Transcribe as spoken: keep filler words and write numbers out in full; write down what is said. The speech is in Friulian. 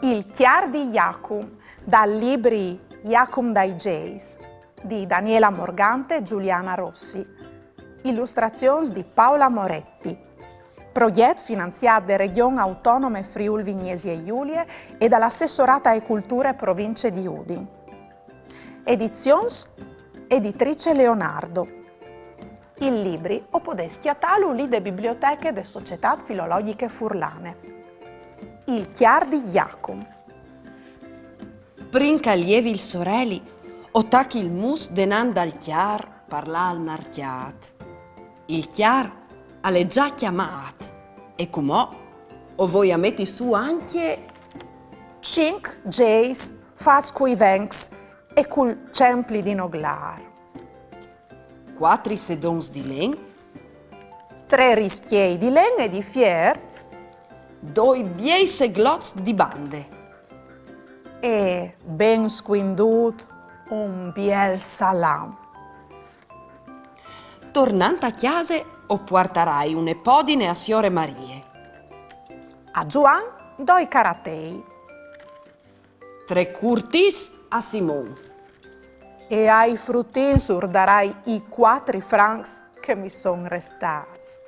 Il cjar di Jacum, dal libri Jacum dai Geis, di Daniela Morgante e Giuliana Rossi. Illustrazions di Paola Moretti. Progjet finanziât de Regjon Autonome Friûl Vignesie Julie e dal Assessorât ae Culture Provincie di Udin. Edizions Editrice Leonardo. Il libri o podês cjatâlu li de biblioteche de Societât Filologjiche Furlane. Il cjar di Jacum. Prin che al jevi il soreli, o tachi il mus denant dal cjar par lâ al marcjât. Il cjar al è za cjamât, e cumò o voi a meti sù ancje cinc geis fats cui vencs e cul cempli di noglâr. Cuatri sedons di len. Trê riscjei di len e di fier. Doi biei seglots di bande. E ben scuindût un biel salam. Tornant a cjase o puartarai une podine a siore Marie. A Zuan doi caratei. Trê curtins a Simon. E ai frutins ur darai i cuatri francs che mi son restâts.